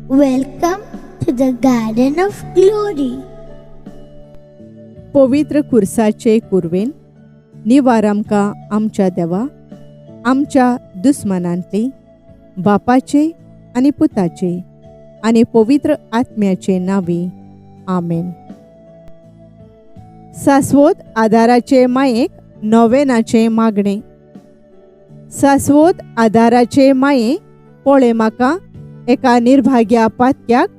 Welcome to the Garden of Glory. पवित्र खुर्साचे कुरवेन निवार आमकां आमच्या देवा आमच्या दुस्मानांतली बापाचे आनी पुताचे आनी पवित्र आत्म्याचे नांवी आमेन. सास्वत आदाराचे मायेक नोवेनाचें मागणें. सास्वत आदाराचे माये पळय म्हाका एका निर्भाग्या पातक्याक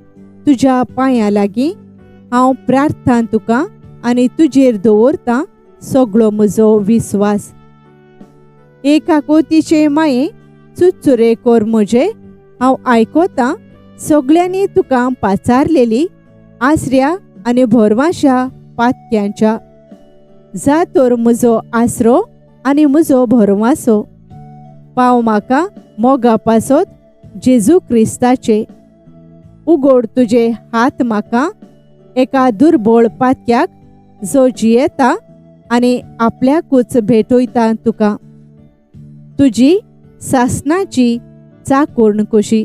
तुज्या पांयां लागीं हांव प्रार्थना तुका आनी तुजेर दवरतां सगळो म्हजो विस्वास. एक आकोतीचे माये चुचुरे कोर म्हजे हांव आयकतां सगळ्यांनी तुका पाचारलेली आसऱ्या आनी भरवांशा पातक्यांच्या. जा तर म्हजो आसरो आनी म्हजो भरवांसो पाव म्हाका मोगा पासत जेजू क्रिस्ताचे. उगोड तुजे हात म्हाका एका दुर्बळ पातक्याक जो जियेता आनी आपल्याकूच भेटयता तुका तुजी सासनाची चाकोर्ण कशी.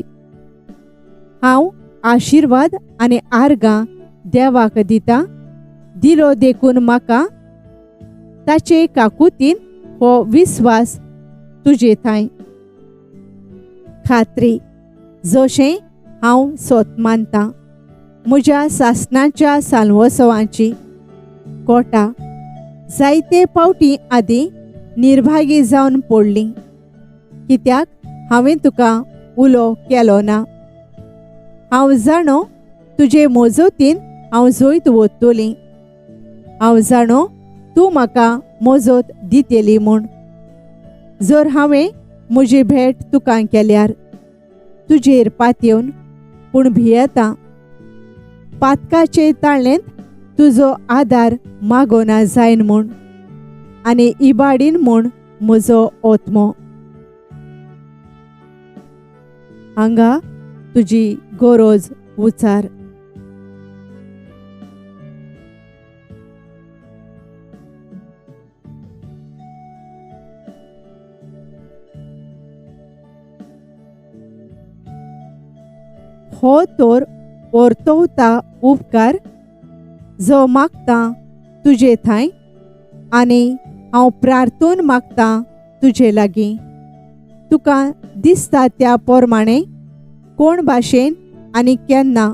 हांव आशिर्वाद आनी आर्गां देवाक दिता दिलो देखून म्हाका ताचे काकुतीन हो विस्वास तुजे थांय खात्री जशें हांव सोत मानतां म्हज्या सासनाच्या साल्वोत्सवाची कोटा जायते पावटी आदीं निर्भागी जावन पडली कित्याक हांवें तुका उलो केलो ना. हांव जाणो तुजे मोजोतीन हांव जैत वतली. हांव जाणो तूं म्हाका मोजोत दितली म्हूण. जर हांवें म्हजी भेट तुका केल्यार तुजेर पातयेवन पूण भियेता पातकाचे ताळेंत तुजो आदार मागोना जायन म्हूण आनी इबाडीन म्हूण म्हजो ओत्मो. हांगा तुजी गरज उचार. हो तर ओर्तवता उपकार जो मागता तुजे थांय आनी हांव प्रार्थून मागता तुजे लागीं. तुका दिसता त्या प्रमाणे कोण भाशेन आनी केन्ना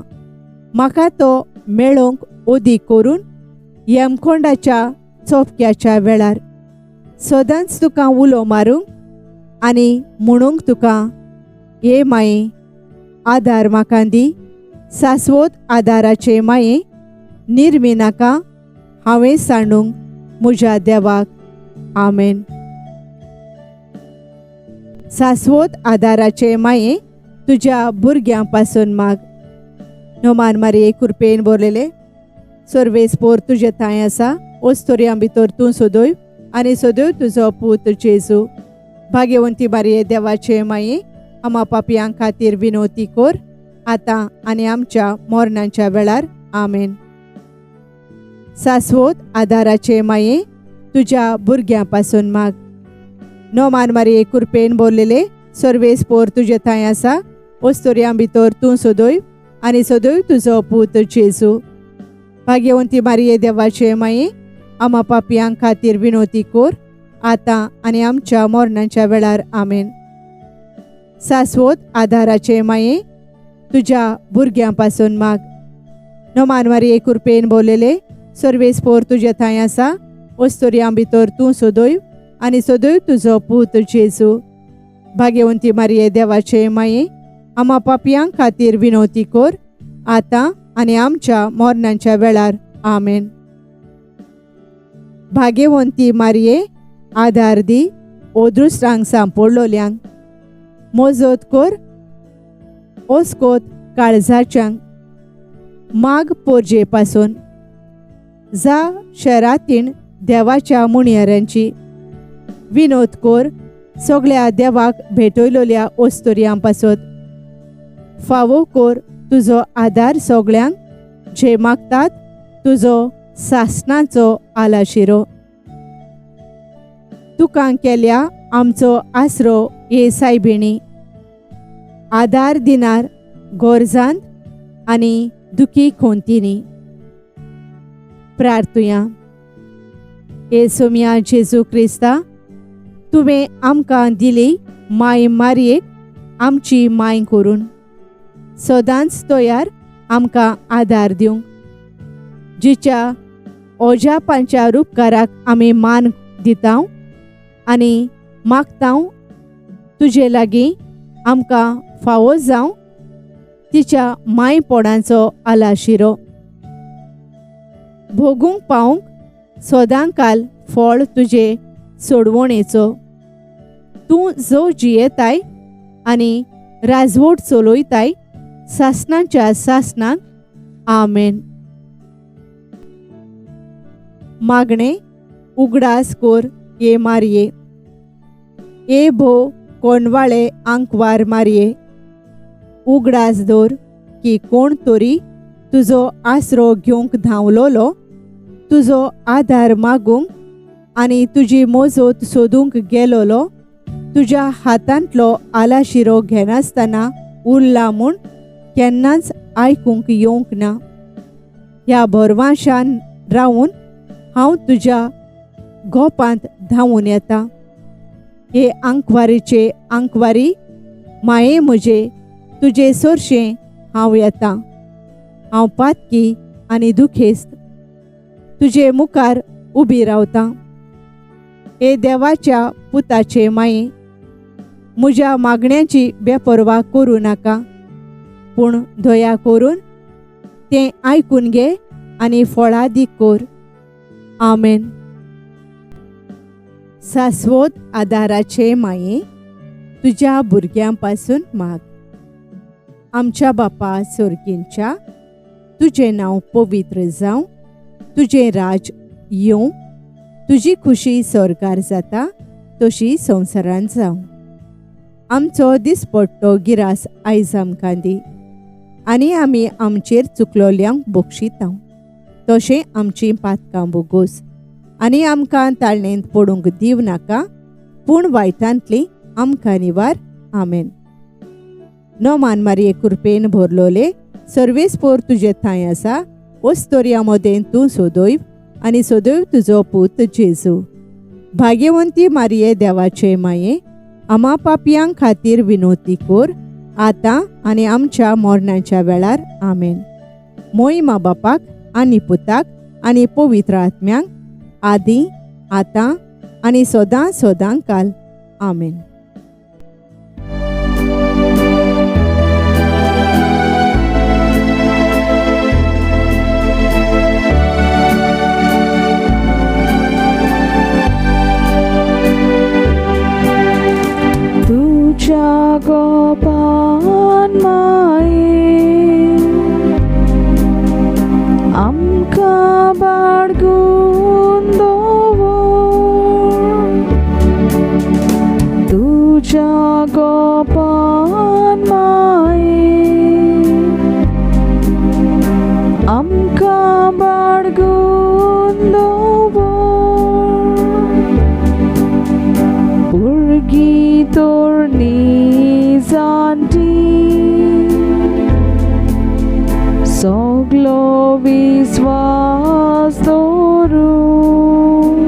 म्हाका तो मेळोवंक ओदी करून यमकोंडाच्या चोपक्याच्या वेळार सदांच तुका उलो मारूंक आनी म्हणूंक तुका हे माये आदार म्हाका दी. सास्वत आदाराचे माये निर्मी नाका हांवें सांडूंक म्हज्या देवाक. आमेन. सास्वत आदाराचे माये तुज्या भुरग्यां पासून माग. नोमान मारये कुरपेन बोरलेले सर्वेस पोर तुजे थांय आसा ओस्तोरयां भितर तूं सोदय आनी सोदय तुजो पूत जेजू. भाग्यवंती मारये देवाचे माये आमा पापयां खातीर विनोती कोर आतां आनी आमच्या मरणाच्या वेळार. आमेन. सास्वत आदाराचे माये तुज्या भुरग्यां पासून माग. नोमान मारये कुरपेन बोरलेले सर्वेस पोर तुजे थांय आसा ओस्तोरयां भितर तूं सोदय आनी सोदय तुजो पूत जेजू. भाग्यवंती मारये देवाचे माये आमा पापयां खातीर विनोती कोर आतां आनी आमच्या मरणाच्या वेळार. आमेन. सास्वत आदाराचे माये तुज्या भुरग्यां पासून माग. नोमान मारये कुरपेन बोरलेले सर्वेस पोर तुजे थांय आसा ओस्तोरयां भितर तूं सोदय आनी सोदय तुजो पूत जेजू. भाग्यवंती मारये देवाचे माये आमा पापयां खातीर विनोती कोर आतां आनी आमच्या मरणाच्या वेळार. आमेन. भाग्यवंती मारये आदार दी ओदृश्टांक सांपडलोल्यांक मोजोत कोर ओस्कोत काळजाच्यांक माग पोरजे पासून जा शरातीण देवाच्या मुणयाऱ्यांची विनोद कोर सगळ्या देवाक भेटयलोल्या ओस्तोरयां पासत फावो कोर तुजो आदार सगळ्यांक जे मागतात तुजो सासणाचो आलाशिरो. तुका केल्या आमचो आसरो हे सायबिणी आदार दिनार गोरजांत आनी दुखी खोंतींनी. प्रार्थुया. हे सोम्या जेजू क्रिस्ता, तुवें आमकां दिली माय मारयेक आमची माय करून सदांच तयार आमकां आदार दिवंक, जिच्या ओजापांच्या रुपकाराक आमी मान दिता आनी मागता तुजे लागीं आमकां फावो जावं तिच्या मायपोणाचो आलाशिरो भोगूंक पावंक सदांकाल फळ तुजे सोडवणेचो. तूं जो जियेताय आनी राजवट चलयताय सासणाच्या सासणाक. आमेन. मागणे उगडास कोर ये मारये, ए भो कोणवाळे आंकवार मारये, उगडास दवर की कोण तरी तुजो आसरो घेवंक धांवलोलो, तुजो आदार मागूंक आनी तुजी मोजोत सोदूंक गेलोलो तुज्या हातांतलो आलाशिरो घेनासतना उरला म्हूण केन्नाच आयकूंक येवंक ना. ह्या भरवाशान रावून हांव तुज्या गोपांत धांवून येता. हे आंकवारीचे आंकवारी माये म्हजे, तुजे सोरशें हांव येता. हांव पातकी आनी दुखेस्त तुजे मुखार उबी रावता. हे देवाच्या पुताचे माये, म्हज्या मागण्यांची बेपर्वा करूं नाका, पूण दया करून तें आयकून घे आनी फळादीक कर. आमेन. सास्वत आदाराचे माये, तुज्या भुरग्यां पासून माग. आमच्या बापा सोर्गींच्या, तुजें नांव पवित्र जावं, तुजें राज येवं, तुजी खुशी स्वर्गार जाता तशी संवसारांत जावं. आमचो दिसपट्टो गिरास आयज आमकां दी आनी आमी आमचेर चुकलोल्यांक बक्षिता तशें आमचीं पातकां बोगोस आनी आमकां ताळणेंत पडूंक दिव नाका, पूण वायटांतली आमकां निवार. आमेन. नोमान मारये कृपेन भरलोले, सर्वेस्पोर तुजे थंय आसा, ओस्तोर्या मदें तूं सोदोय आनी सोदोय तुजो पूत जेजू. भाग्यवंती मारये देवाचे माये, आमा पापयां खातीर विनोती कोर आतां आनी आमच्या मरणाच्या वेळार. आमेन. मोहिमा बापाक आनी पुताक आनी पवित्र आत्म्यांक, आदी आतां आनी सदां सदां काल. आमेन. तुझ्या गोपान माये आमकां बाळगून दवर, तुझ्या गोपान माये आमकां बाळगून दवर, भुरगीं तरणी जाणटी सगलो विस्वास दवरून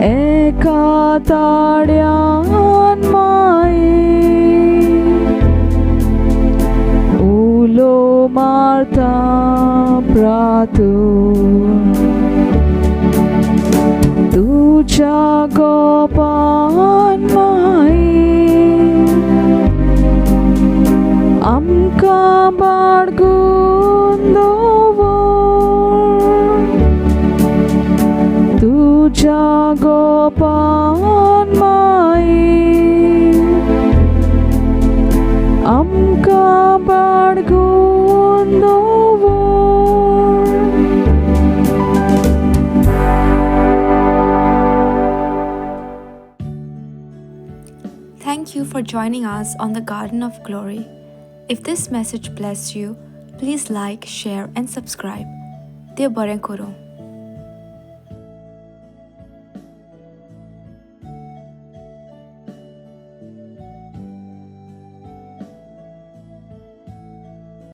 एका ताड्यान माये उलो मारता प्रातून, तुझ्या गोपान माये आमकां बाळगून दवर, तुझ्या गोपान माये आमकां बाळगून दवर. Thank you for joining us on the Garden of Glory. If this message blessed you, please like, share, and subscribe. Dev बरें करूं.